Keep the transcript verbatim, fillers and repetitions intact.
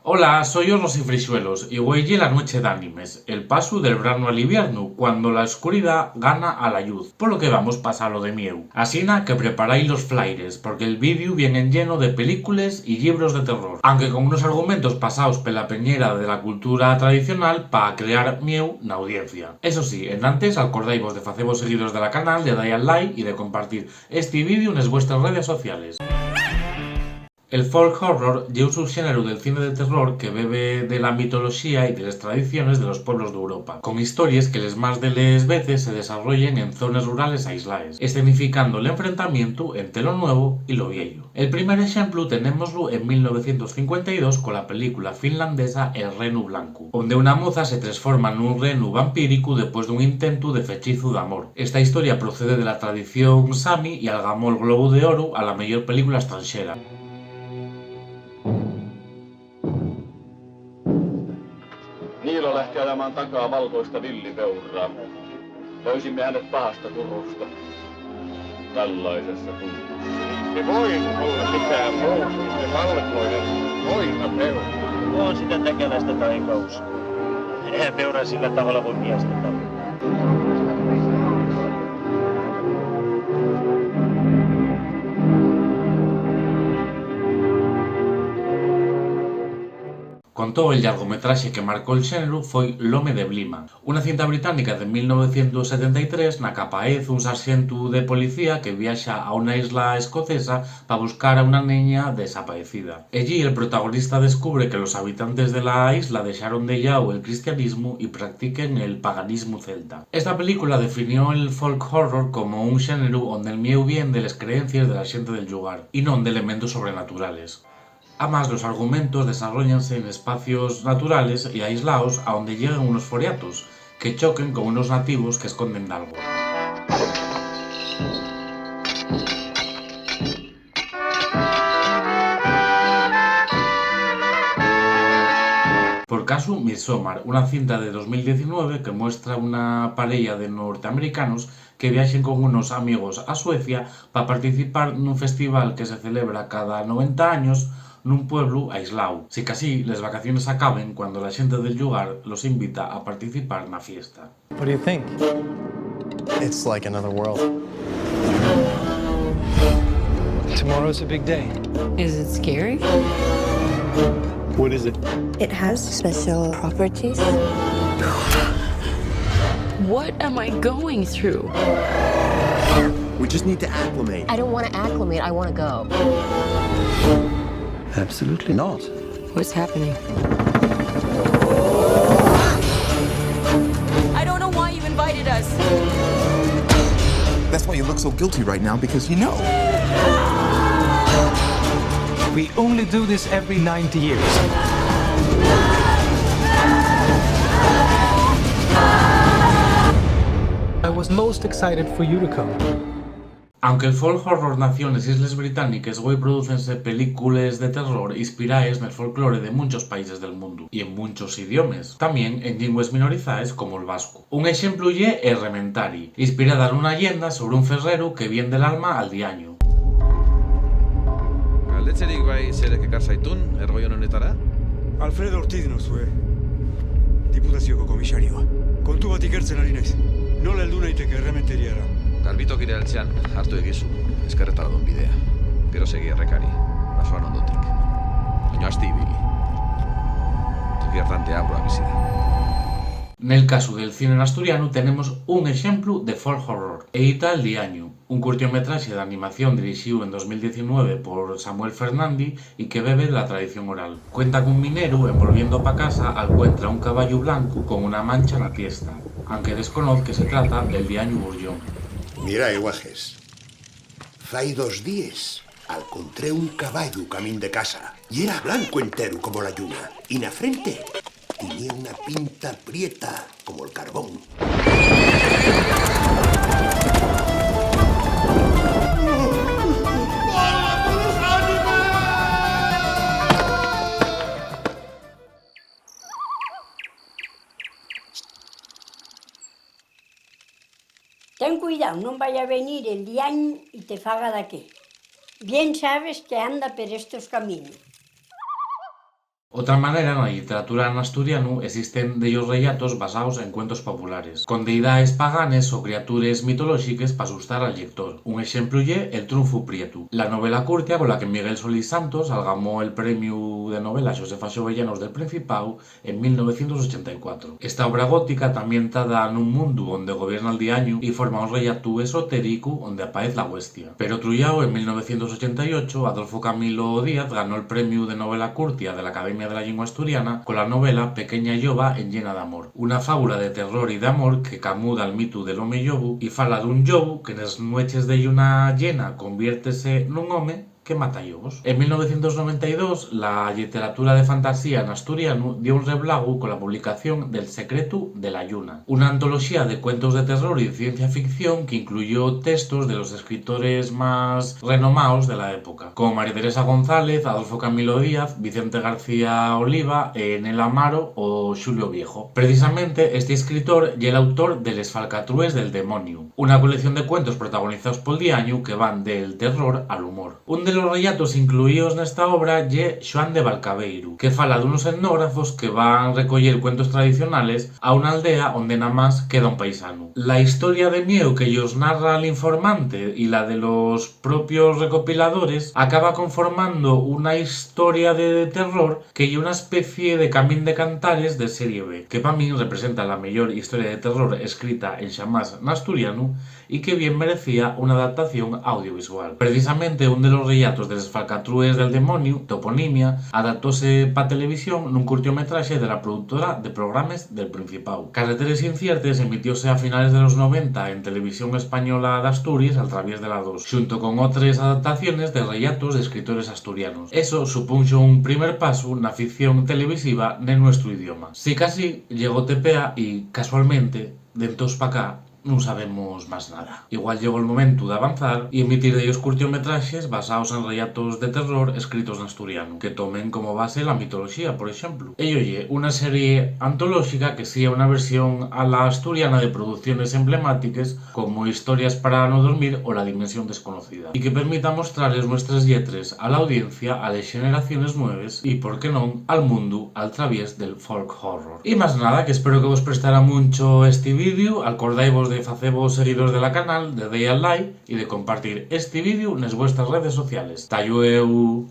Hola, soi Hornos y Frixuelos, y güei ye la nueche d'ánimes, el pasu del branu al iviernu, cuando la escuridá gana a la lluz, polo que vamos pasalo de mieu. Asina que preparai los flaires, porque'l vídeu vien enlleno de películes y llibros de terror, anque con unos argumentos pasaos pela peñera de la cultura tradicional pa crear mieu na audiencia. Eso sí, enantes, alcordaivos de facevos seguidores de la canal, de da-y al like y de compartir esti vídeu nes vuestres redes sociales. El folk horror ye un subxéneru del cine de terror que bebe de la mitoloxía y de les tradiciones de los pueblos d'Europa, con histories que les más de les veces se desarrollen en zones rurales aislaes, escenificando l'enfrentamientu ente lo nuevo y lo vieyo. El primer exemplu tenémoslu en mil novecientos cincuenta y dos cola película finlandesa El Renu Blancu, onde una moza se tresforma nun renu vampíricu depués d'un intentu de fechizu d'amor. Esta historia procede de la tradición sami y algamó'l Globu d'Oru a la meyor película estranxera. Niilo lähti ajamaan takaa valkoista villipeuraa. Löysimme hänet pahasta kurusta. Tällaisessa kunnossa. Ei se voi olla mikään muu kuin se valkoinen oinapeura. Oon sitä tekemästä taikausu. Minä peurasin tavalla mun mielestä tavalla. Con too, el llargometraxe que marcó'l xéneru foi L'Homme de Blima, una cinta británica de mil novecientos setenta y tres na qu'apaez un sarxentu de policía que viaxa a una isla escocesa pa buscar a una neña desapaecida. Ellí, el protagonista descubre que los habitantes de la isla dexaron de llau el cristianismu y practiquen el paganismu celta. Esta película definió el folk horror como un xéneru onde'l mieu vien de les creencies de la xente del llugar y non d'elementos sobrenaturales. Amás, los argumentos desarróllense n'espacios naturales y aislaos aonde lleguen unos foriatos que choquen con unos nativos qu'esconden dalgo. Por casu, Midsommar, una cinta de dos mil diecinueve que muestra una pareya de norteamericanos que viaxen con unos amigos a Suecia pa participar nun festival que se celebra cada noventa años nun pueblu aisláu. Sicasí, les vacaciones acaben cuando la xente del llugar los invita a participar na fiesta. What do you think? It's like another world. Tomorrow's a big day. Is it scary? What is it? It has special properties. What am I going through? We just need to acclimate. I don't want to acclimate. I want to go. Absolutely not. What's happening? I don't know why you invited us. That's why you look so guilty right now, because you know. We only do this every ninety years. I was most excited for you to come. Anque'l folk horror nació nes Islles Britániques, güei prodúcense películes de terror inspiraes nel folclore de munchos países del mundu y en munchos idiomes, tamién en llingües minorizaes como'l vascu. Un exemplu ye Errementari, inspirada nuna lleenda sobre un ferreru que vien del alma al diañu. Galdetzerik bai, zerek ekar zaitun ergoion honetara? Alfredo Ortiz nozue, diputazioako komisarioa. Kontu bat ikertzen ari naiz. Nola heldu naiteke Errementeriara? Garbitokira heltzean hartu egizu ezkerretara doan bidea. Gero segi errekari, basoan ondotik. Baina asti ibili. Toki hartan Deabroa bizi da. Nel casu del cine n'asturianu tenemos un exemplu de folk horror, Edita el diañu, un curtiometraxe d'animación dirixíu en dos mil diecinueve por Samuel Fernandi y que bebe de la tradición oral. Cuenta qu'un mineru, en volviendo pa casa, alcuentra un caballu blancu con una mancha na tiesta, anque desconoz que se trata del diañu Burllón. Mira, Eguajes, fai dos díes alcontré un caballu camín de casa. Yera blancu enteru como la lluna, y na frente tenía una pinta prieta como'l carbón. Ten cuidao, non vaya venir el diañu y te faga daqué. Bien sabes que anda per estos caminos. Otra manera, na lliteratura n'asturianu esisten dellos rellatos basaos en cuentos populares, con deidades paganes o criatures mitolóxiques p'asustar al llector. Un exemplu ye El Trunfu Prietu, la novela curtia cola que Miguel Solís Santos algamó el premiu de novela Xosefa Xovellanos del Principáu en mil novecientos ochenta y cuatro. Esta obra gótica tamién ta dada nun mundu onde gobierna'l diañu y forma un rellatu esotéricu onde apaez la huestia. Per otru llau, en mil novecientos ochenta y ocho, Adolfo Camilo Díaz ganó'l premiu de novela curtia de l'Academia de la Llingua Asturiana cola novela Pequeña lloba enllena d'amor, una fábula de terror y d'amor que camuda'l mitu del home llobu y fala d'un llobu que nes nueches de lluna llena conviértese nun home que mata llobos. En mil novecientos noventa y dos, la lliteratura de fantasía n'asturianu dio un reblagu cola publicación d'El secretu de la lluna, una antoloxía de cuentos de terror y ciencia ficción que incluyó textos de los escritores más renomaos de la época, como María Teresa González, Adolfo Camilo Díaz, Vicente García Oliva, Enel Amaro o Xulio Viejo. Precisamente, esti escritor ye l'autor de Les falcatrúes del demoniu, una colección de cuentos protagonizaos pol diañu que van del terror al humor. Un de los rellatos incluíos nesta obra ye Xuan de Balcaveiru, que fala d'unos etnógrafos que van recoyer cuentos tradicionales a una aldea onde namás queda un paisanu. La historia de mieu que-yos narra l'informante y la de los propios recopiladores acaba conformando una historia de terror que ye una especie de Camín de Cantares de serie B, que pa min representa la meyor historia de terror escrita enxamás n'asturianu y que bien merecía una adaptación audiovisual. Precisamente, un de los rellatos de Les falcatrúes del demoniu, Toponimia, adaptóse pa televisión nun curtiometraxe de la productora de programes del Principáu. Carreteres inciertes emitióse a finales de los noventa en Televisión Española d'Asturies al traviés de la dos, xunto con otres adaptaciones de rellatos d'escritores asturianos. Eso supunxo un primer pasu na ficción televisiva nel nuestru idioma. Sicasí, llegó T P A y, casualmente, d'entós p'acá nun sabemos más nada. Igual llegó'l momentu d'avanzar y emitir dellos curtiometraxes basaos en rellatos de terror escritos n'asturianu, que tomen como base la mitoloxía, por exemplu. Ello ye una serie antolóxica que sía una versión a la asturiana de producciones emblemátiques como Historias para no dormir o La dimensión desconocida, y que permita mostrar les nuestres lletres a la audiencia, a les xeneraciones nueves y, por qué non, al mundu al traviés del folk horror. Y más nada, que espero que vos prestara muncho esti vídeo. Alcordaivos de facevos seguidores de la canal, de dale al like y de compartir esti vídeo nes vuestras redes sociales. Ta llueu!